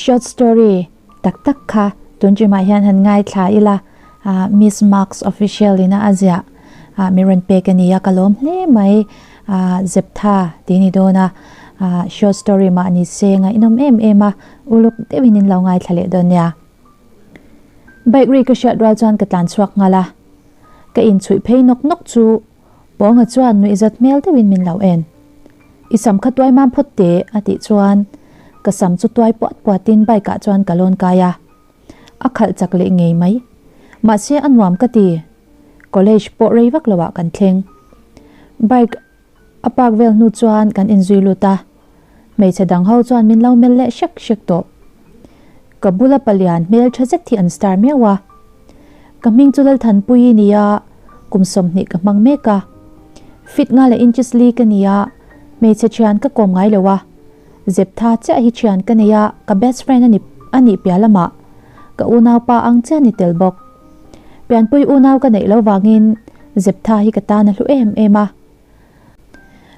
Short story tak tak kha tun ṭimah hian han ngaithla ila Miss Marks Official ina a ziah min rawn pek a ni a, ka lawm hle mai. Zeptha tih a ni dawn a, short story mah ni se ngaihnawm em em a, uluk deuhin in lo ngaithla leh dawn nia. Bike ri ka hriat rual chuan ka tlan chhuak nghal a, ka inchhuih phei nawk nawk chu Pawnga chuan nuihzat hmel deuhin min lo en. I sam kha tuai mam phawt teh a tih chuan ka sam chu tuai puat puatin bike ah chuan ka lawn kai a. A khalh chak leh ngei mai. Mahse a nuam ka ti. College pawh rei vak loah kan thleng. Bike a park vel hnu chuan kan inzui lut a. Hmeichhe dang ho chuan min lo mel leh hrek hrek tawh. Ka bula palian hmel tha zet hi an star miau a. Ka hming chu Lalthanpuii nia, kum 20 ka hmang mek a. Fit nga leh inches li ka nia, hmeichhe thian ka kawm ngai lo a. Zeptha chiah hi thian ka nei a, ka best friend a ni a nih piah lamah ka unaupa ang chiah ni tel bawk. Pianpui unau ka neih lo vangin Zeptha hi ka tan a hlu em em a.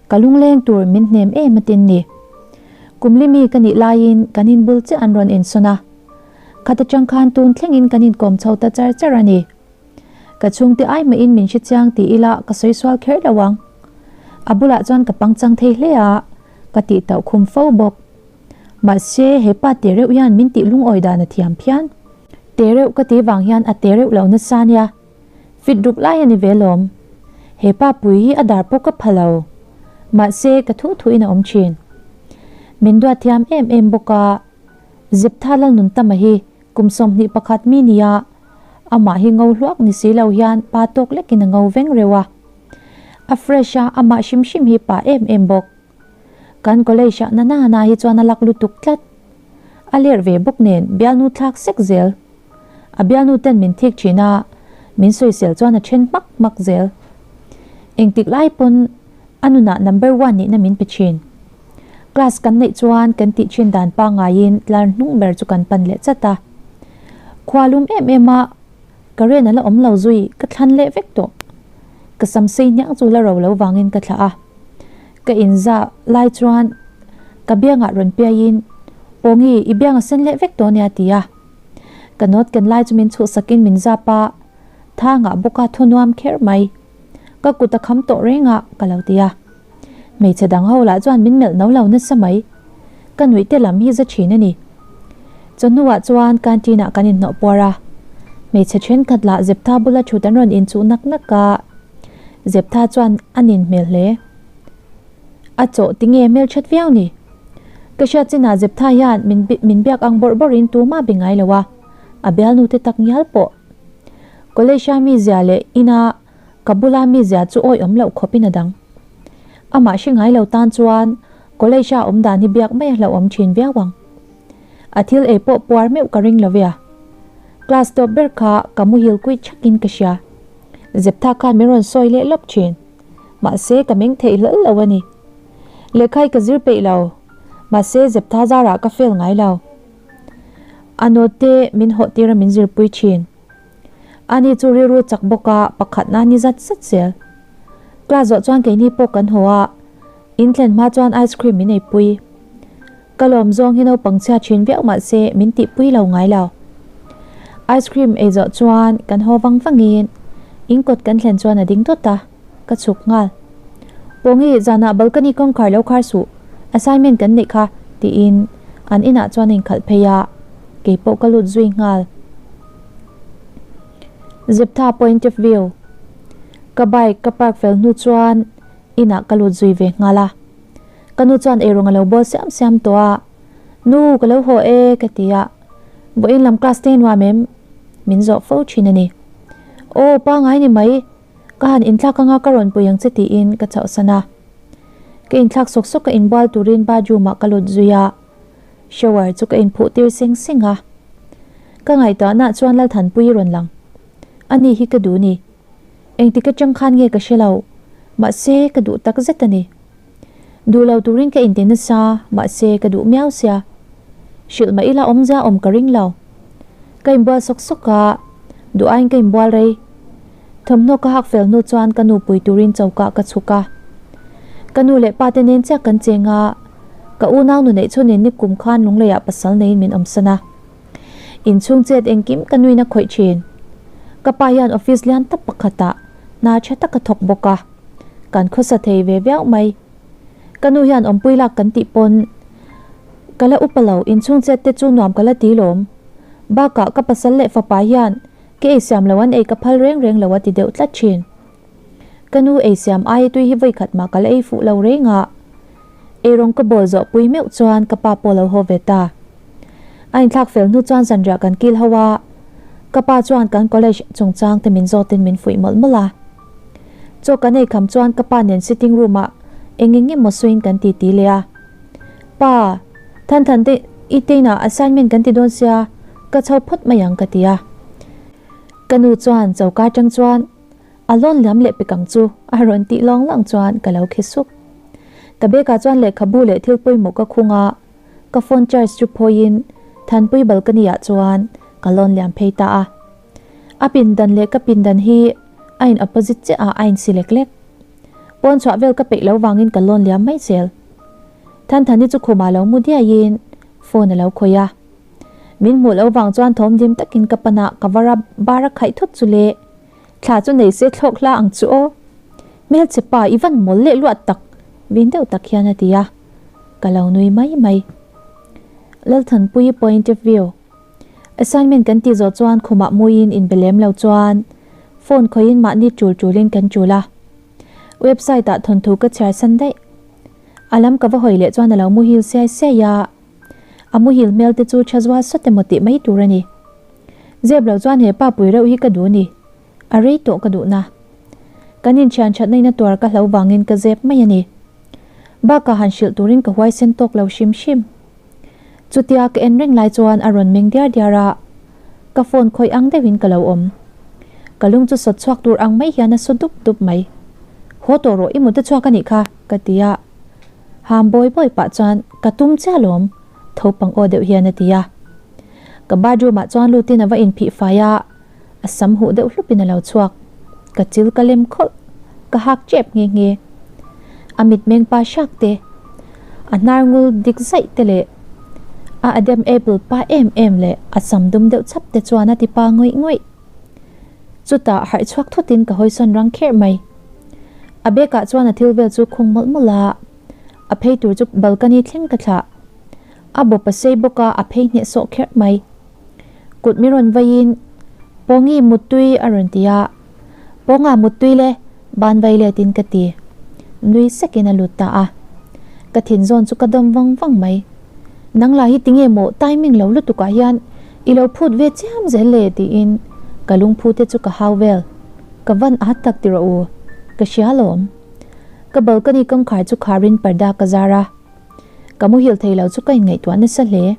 Ka lungleng tur min hnem em atin ni. Kum limi ka nih laiin kan inbul chiah an rawn insawn a. Khat atang khan tun thlengin kan inkawm chho ta char char a ni. Ka chhungte ai mahin min hre chiang ti ila ka sawi sual kher lo ang. A bulah chuan ka pangchang thei hle a, ka tih tauh khum fo bawk. Mahse he pa te reuh hian min tih lungawi dan a thiam phian. Te reuh ka tih vang hian a te reuh lo nasa nia. Fit ruk lai a ni ve lawm. He pa pui hi a dar pawh ka pha lo. Mahse, ka thu thuin a awm thin. Min duat thiam em em bawk a, Zeptha Lalnuntama hi kum 21 mi nia, amah hi ngo hluak ni si lo hian pa tawk lekin a ngo veng reuh a. A fresh a, amah hrim hrim hi pa em em bawk. Kan college ah na na na hi chuan a lak lutuk tlat. A lerh ve bawk nen bialnu thlak sek zel. A bialnu ten min thik thin a, min sawisel chuan a then hmak hmak zel. Engtik lai pawn a nunah number one nihna min pe thin. Class kan neih chuan kan tih thin dan pangaiin tlar hnung ber chu kan pan leh chat a. Khua lum em em a, current a la awm lo zui ka thlan leh vek tawh. Ka sam sei hniang chu la ro lo vangin ka thlah a. Ka inzah lai chuan ka biangah rawn piaiin, Pawngi, i biang a sen leh vek tawh ania ti a. Ka note ken lai chu min chhuhsakin min zap a, thangah bawka thu nuam kher mai. Ka kut a kham tawh reng a, ka lo ti a. Hmeichhe dang ho lah chuan min melh no lo nasa mai. Ka nuih te lam hi za thin a ni. Chawhnuah chuan canteen ah kan inhnawh puar a. Hmeichhe thenkhat lah Zeptha bula thut an rawn inchuh nak nak a. Zeptha chuan a nin hmel hle. A chawh tinge hmelthat viau ni? Ka hriat chinah Zeptha hian min min biak ang bawrh bawrhin tumah be ngai lo a, a bialnu te tak ngial pawh. College a mizia leh ina ka bula mizia chu awi awm loh khawpin a dang. Amah hre ngai lo tan chuan college a awm dan hi biak mai a hlauhawm thin viau ang. A thil ei pawh puar meuh ka ring lo ve a. Class tawp ber kha ka muhil kuih thakin ka hria. Zeptha khan min rawn sawi leh lawp thin. Mahse ka meng theih hlawl lo a ni. Lehkhai ka zir peih lo. Mahse Zeptha zarah ka fail ngai lo. A note min hawh tir a min zirpui thin. Ani chu rilru chak bawk a pakhatna ni zat zat zel. Class zawh chuan keini pawh kan haw a, in thlen hma chuan ice cream min eipui. Ka lawm zawng hi naupang chhia thin viau mahse min tihpui lo ngai lo. Ice cream ei zawh chuan kan haw vang vangin in kawt kan thlen chuan a ding dawt a, ka chhuk nghal. Pawngi, zanah balcony kawngkhar lo khar suh, assignment kan neih kha, tiin an inah chuan a inkhalh phei a, keipawh ka lut zui nghal. Zeptha point of view, Ka bike ka park fel hnu chuan inah ka lut zui ve nghal a. Ka nu chuan eirawng a lo bawl siam siam tawh a, Nu, ka lo haw e, ka ti a. Vawiin lam class te nuam em? Min zawh fo thin a ni. Aw, pangai ni mai, ka han inthlak anga ka rawn pui ang che tiin ka chauhsan a. Ka inthlak sawk sawk ka inbual turin bathroom ah ka lut zui a, shower chu ka inphuh tir seng seng a. Ka ngaihtuahna chuan Lalthanpuii rawn lang. Ani hi ka duh ni. Engtik atang khan nge ka hre lo, mahse ka duh tak zet a ni. Duh lo turin ka inti nasa, mahse ka duh miau sia. Hrilh mah ila awmzia awm ka ring lo. Ka inbual sawk sawk a, duh aiin ka inbual rei. Thawmhnaw ka hak fel hnu chuan ka nu pui turin choka ka chhuk a. Ka nu leh pa te nen chiah kan cheng a, Ka unau nu neih chhunin nikum khan lungleiah pasal neiin min awmsan a. Inchhung chet engkim ka nuin a khawih thin. Ka pa hian office lian tak pakhatah hna tha tak a thawk bawk a, kan khawsa thei ve viau mai. Ka nu hian awmpui lak kan tih pawn ka la upa lo, inchhung chet te chu nuam ka la ti lawm. Bakah ka pasal leh fapa hian ka ei siam lo an ei ka phal reng reng lo a ti deuh tlat thin. Ka nu ei siam aia tui hi vawikhat mah ka la ei fuh lo reng a. Eirawng ka bawl zawh pui meuh chuan ka pa pawh lo haw ve ta. A inthlak fel hnu chuan zanriah kan kil ho a, ka pa chuan kan college chungchang te min zawtin min fuih mawlh mawlh a. Chaw kan ei kham chuan ka pa nen sitting room ah eng eng emaw sawiin kan ti ti leh a. Pa, Thanthan te i te inah assignment kan ti dawn sia, ka chho phawt mai ang ka ti a. Ka nu chuan choka atang chuan A lawn liam leh pek ang chu a rawn tih lawng lawng chuan ka lo khi suk. Ka bag ah chuan lehkhabu leh thil pawimawh ka khung a, ka phone charge chu phawiin Thanpui balcony ah chuan ka lawn liam phei ta a. A pindan leh ka pindan hi a in opposite chiah ah a in si lek lek. Pawn chhuah vel ka peih lo vangin ka lawn liam mai zel. Thanthani chu khumah lo mu diaiin phone a lo khawih a. Min hmuh lo vang chuan thawm dim takin ka panah ka va bar a khaih thut chu le. Thla chu nei se thlawk hla ang chu aw. Hmelchhe pa i van mawl leh luat tak vin deuh tak hian a ti a, ka lo nui mai mai. Lalthanpuii point of view. Assignment kan tih zawh chuan khumah muiin inbe lem lo chuan phone khawihin mahni tul tulin kan tul a. Website ah thawnthu ka chhiar san daih. A lam ka va hawi leh chuan a lo muhil siai siai a. A muhil hmel te chu tha zual sawt emaw tih mai tur a ni. Zep lo chuan he pa pui reuh hi ka duh ni. A rei tawh ka duhna. Kan inthian thatna in a tuar ka hlo vangin ka zep mai a ni. Bakah han hrilh turin ka huaisen tawk lo hrim hrim. Chutia ka en reng lai chuan a rawn meng diar diar a, ka phone khawih ang deuhin ka lo awm. Ka lung chu sawt chhuak tur ang mai hian a su dup dup mai. Haw tawh rawh i mut a chhuak a nih kha, ka ti a. Ham bawi bawi pah chuan ka tum chiah alawm, tho pang aw deuh hian a ti a. Ka bathroom ah chuan lutin a va inphih fai a, a sam huh deuh hlupin a lo chhuak. Ka chil ka lem khawlh, ka hak tep nghe nghe. A mitmeng pa hrak te, a hnar ngul dik zaih te leh a Adam apple pa em em leh a sam dum deuh chhap te chuan a ti pa ngawih ngawih. Chutah harh chhuak thutin ka hawisawn rang kherh mai. A bag ah chuan a thil vel chu khung mawlh mawlh a, a phei tur chu balcony thleng ka thlah. A bawp a sei bawk a, a phei hneh sawh kherh mai. Kut mi rawn vaiin, Pawngi muttui a rawn ti a, Pawnga muttui le, ban vai letin ka ti. Nui sekin a lut ta a. Ka thin zawn chu ka dawm vang vang mai. Nang lah hi tinge maw timing lo lutuk ah hian i lo phut ve chiam zel le tiin ka lungphu te chu ka hau vel. Ka van at tak ti rawh u, ka hria lawm. Ka balcony kawngkhar chu kharin parda ka zar a. Ka muhil thei lo chu ka inngaihtuah nasa hle.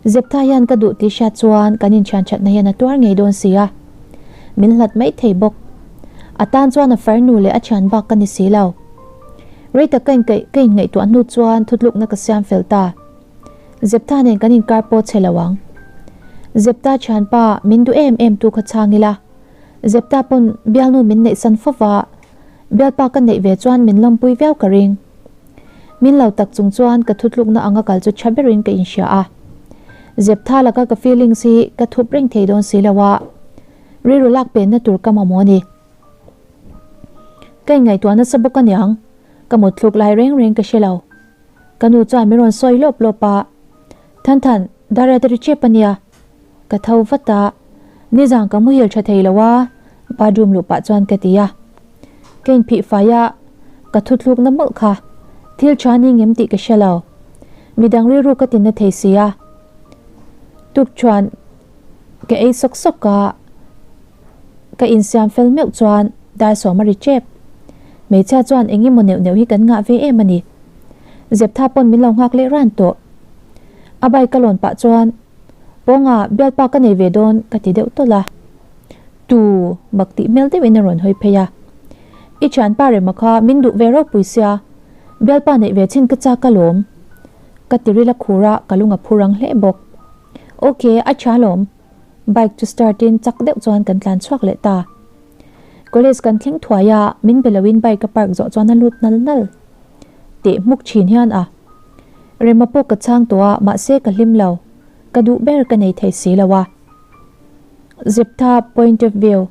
Zeptha hian ka duh tih hriat chuan kan inthian thatna hian a tuar ngei dawn si a. Min hlat mai thei bawk. A tan chuan a farnu leh a thian bak ka ni si lo. Rei tak ka inkaih ka inngaihtuah hnu chuan thutlukna ka siam fel ta. Zeptha nen kan inkar pawh chhe lo ang. Zeptha thianpa min duh em em tu kha chhang ila. Zeptha pawn bialnu min neihsan fo va, bialpa ka neih ve chuan min lawmpui viau ka ring. Min lo tak chung chuan ka thutlukna anga kal chu tha berin ka inhria a. Zeptha laka ka feelings hi ka thup reng thei dawn si lo a, rilru lak penna tur ka mamawh a ni. Ka inngaihtuah nasa bawk aniang, ka mutthluk lai reng reng ka hre lo. Ka nu chuan min rawn sawi lawp lawp a, Thanthan, Dariat a ri chep ania. Ka tho vat a, nizan ka muhil tha thei lo a, bathroom luh pah chuan ka ti a. Ka inphih fai a, ka thuthlukna mawlh kha thil tha ni ngem tih ka hre lo. Midang rilru ka tinna thei si a. Tuk chuan ka ei sawk sawk a, ka insiam fel meuh chuan dar sawm a ri tep. Hmeichhia chuan eng emaw neuh neuh hi kan ngah ve em a ni. Zeptha pawn min lo nghak leh ran tawh. A bike ka lawn pah chuan Pawnga bialpa ka nei ve dawn ka ti deuh tawlh a. Tu mak tih hmel deuhin a rawn hawi phei a. I thianpa rema kha min duh ve ropui sia, bialpa neih ve chin ka chak alawm. Ka ti ril a khur a, ka lung a phu rang hle bawk. Ok, a tha alawm. Bike chu start in chak deuh chuan kan tlan chhuak leh ta. College kan thleng thuai a, min be loin bike a park zawh chuan a lut nal nal. Teh hmuk thin hian a. Rema pawh ka chhang tawh a, mahse ka hlim lo. Ka duh ber ka nei thei si lo a. Zeptha point of view.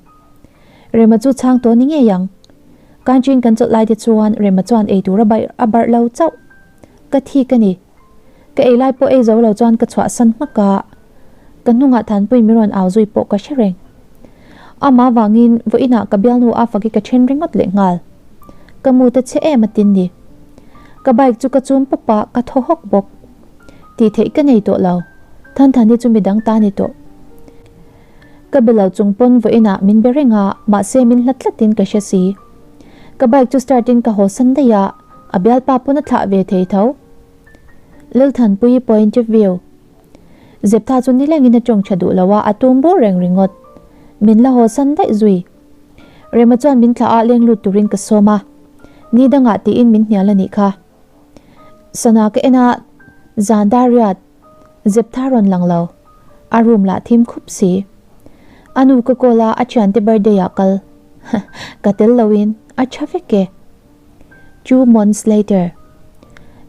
Rema chu chhang tawh ni ngei ang. Kanchin kan chawlh lai te chuan Rema chuan ei tur a baih a barh lo chauh. Ka thik a ni. Ka ei lai pawh ei zo lo chuan ka chhuahsan hmak a, ka hnungah Thanpui mi rawn au zui pawh ka hre reng. Amah vangin vawiinah ka bialnu a fak i ka then ringawt leh nghal. Ka mu te chhe em a tin ni. Ka bike chu ka chum pawp a, ka thaw hawk bawk. Tih theih ka nei tawh lo. Thanthani chu midang ta ni tawh. Ka be lo chung pawn vawiinah min be reng a, mahse min hlat tlatin ka hre si. Ka bike chu start in ka haw san daih a, a bialpa pawn a thlah ve thei tho. Lalthanpuii point of view. Zeptha chu nilengin a tawng tha duh lo a, a tum bur reng ringawt. Min la haw san daih zui. Rema chuan min thlah a leng lut turin ka sawm a, ni dangah tiin min hnial a nih kha. Sana ka en a, zan dar riat. Zeptha rawn lang lo. A room lah thim khup si. A nu ka call a, a thiante birthday ah kal. Ka tel loin a tha vek e. Two months later.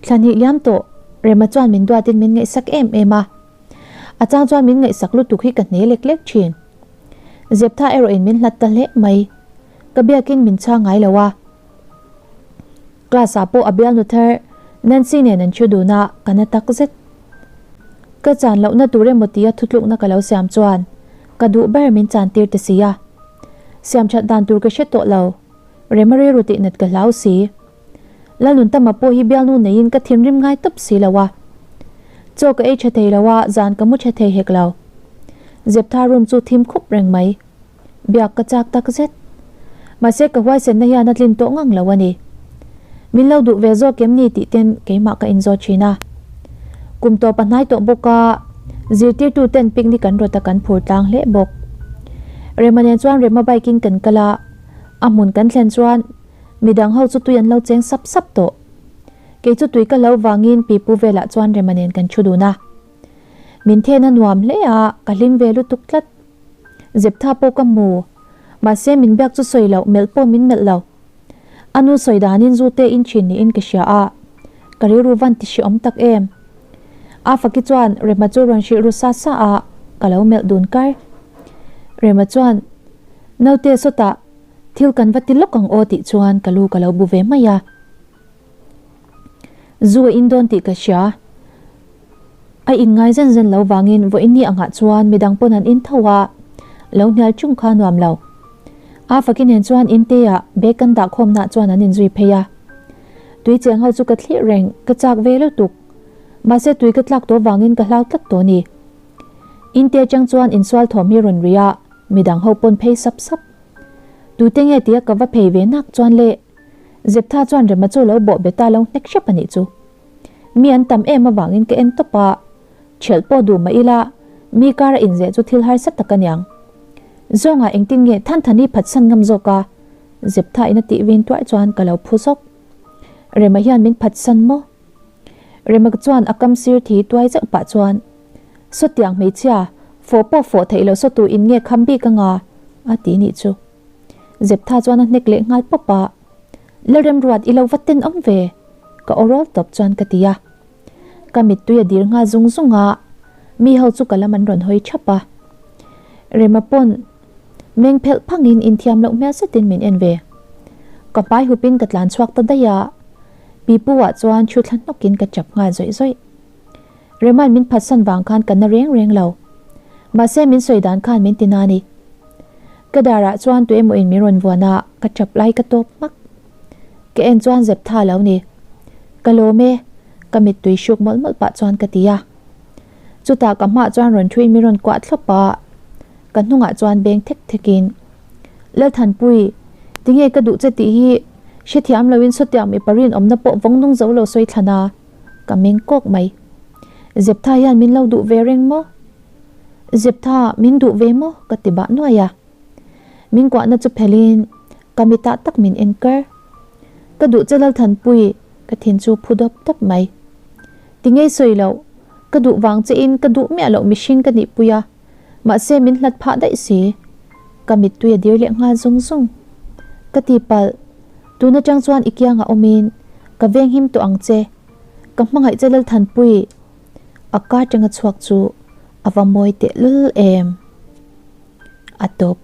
Thla hnih liam tawh, Rema chuan min duatin min ngaihsak em em a. A chang chuan min ngaihsak lutuk hi ka hne lek lek thin. Zeptha erawhin min hlat ta hle mai. Ka biakin min chhang ngai lo a. Class ah pawh a bialnu thar Nancy nen an thu dun a, ka na tak zet. Ka chan lohna tur emaw tia thutlukna ka lo siam chuan ka duh ber min chan tir ta si a. Siam that dan tur ka hre tawh lo, Rema rilru tih nat ka hlau si. Lalnuntama pawh hi bialnu neiin ka thinrim ngai tawp si lo a. Chaw ka ei tha thei lo a, zan ka mu tha thei hek lo. Zeptha room chu thim khup reng mai. Biak ka chak tak zet. Mahse ka huaisenna hian a tlin tawh ngang lo a ni. Min lo duh ve zawk em ni tih ten keimah ka inzawt thin a. Kum tawp a hnai tawh bawk a, zirtirtu ten picnic an rawt a kan phur tlang hle bawk. Rema nen chuan Rema bike in kan kal a, a hmun kan thlen chuan midang ho chu tui an lo cheng sap sap tawh. Kei chu tui ka lo vangin pipu velah chuan Rema nen kan thu dun a. Min then a nuam hle a, ka hlim ve lutuk tlat. Zeptha pawh ka hmu. Mahse min biak chu sawi loh, melh pawh min melh lo. A nu sawi danin zu te in thin niin ka hria a, ka rilru van ti hreawm tak em. A faki chuan Rema chu rawn hrilh ru sa sa a, ka lo melh dun kar. Rema chuan, Naute sawtah thil kan va ti lawk ang aw tih chuan ka lu ka lo bu ve mai a. Zu a in dawn tih ka hria. A in ngai zen zen lo vangin vawiin ni angah chuan midang pawn an in tho a, lo hnial chung kha nuam lo. A faki nen chuan in te ah bag kan dah khawmna chuan an inzui phei a. Tui cheng ho chu ka thlir reng, ka chak ve lutuk. Mahse tui ka tlak tawh vangin ka hlau tlat tawh ni. In te atang chuan insual thawm hi rawn ri a, midang ho pawn phei sap sap. Tute nge tia ka va phei ve nak chuan le. Zeptha chuan Rema chu lo bawh bet a lo hnek hrep a nih chu. Mi an tam em avangin ka en tawp a, ṭhelh pawh duh mah ila mi kara inzeh chu thil harsa tak a niang. Zawngah engtin nge Thanthani phatsan ngam zawk a? Zeptha in a tih vin tuarh chuan ka lo phu zawk. Rema hian min phatsan maw? Rema chuan a kam sir thi tuai zeuh pah chuan, Sawtiang hmeichhia, fawh pawh fawh theih loh sawtu in nge kham bik anga? a ti nih chu. Zeptha chuan a hnek leh nghal pawp a, Lalremruat i lo va tenawm ve? Ka aw rawl tawp chuan ka ti a. Ka mittui a dir nghal zung zung a, mi ho chu ka lam an rawn hawi thap a. Rema pawn meng phelh phangin inthiam loh hmel zetin min en ve. Ka hmai hupin ka tlan chhuak ta daih a, pipu ah chuan thu thla hnawkin ka chap nghal zawih zawih. Rema'n min phatsan vang khan ka na reng reng lo. Mahse min sawi dan khan min ti na ni. Ka darah chuan tu emaw in min rawn vuan a, ka tap lai ka tawp hmak. Ka en chuan zep tha lo ni. Ka lawm e, ka mittui hruk mawlh mawlh pah chuan ka ti a. Chutah ka hmaah chuan rawn thuin min rawn kuah thlawp a, ka hnungah chuan beng thek thekin, Lalthanpui, tinge ka duh che tih hi hrethiam loin sawtiang mipa rinawmna pawh vawng nung zo lo sawi thlan a, ka meng kawk mai. Zeptha hian min lo duh ve reng maw? Zeptha, min duh ve maw? ka ti bah nuai a. Min kuahna chu phelhin ka mitah tak min en kar. Ka duh che Lalthanpui, ka thin chu phu dawp dawp mai. Ti ngei sawi loh, ka duh vang chein ka duh miah loh mihring ka nihpui a, mahse min hlat phah daih si. Ka mittui a dir leh nghal zung zung. Ka ti palh, tun atang chuan i kiangah awmin ka venghim tawh ang che. Ka hmangaih che Lalthanpui! A ka atanga chhuak chu a va mawi tehlul em! A tawp.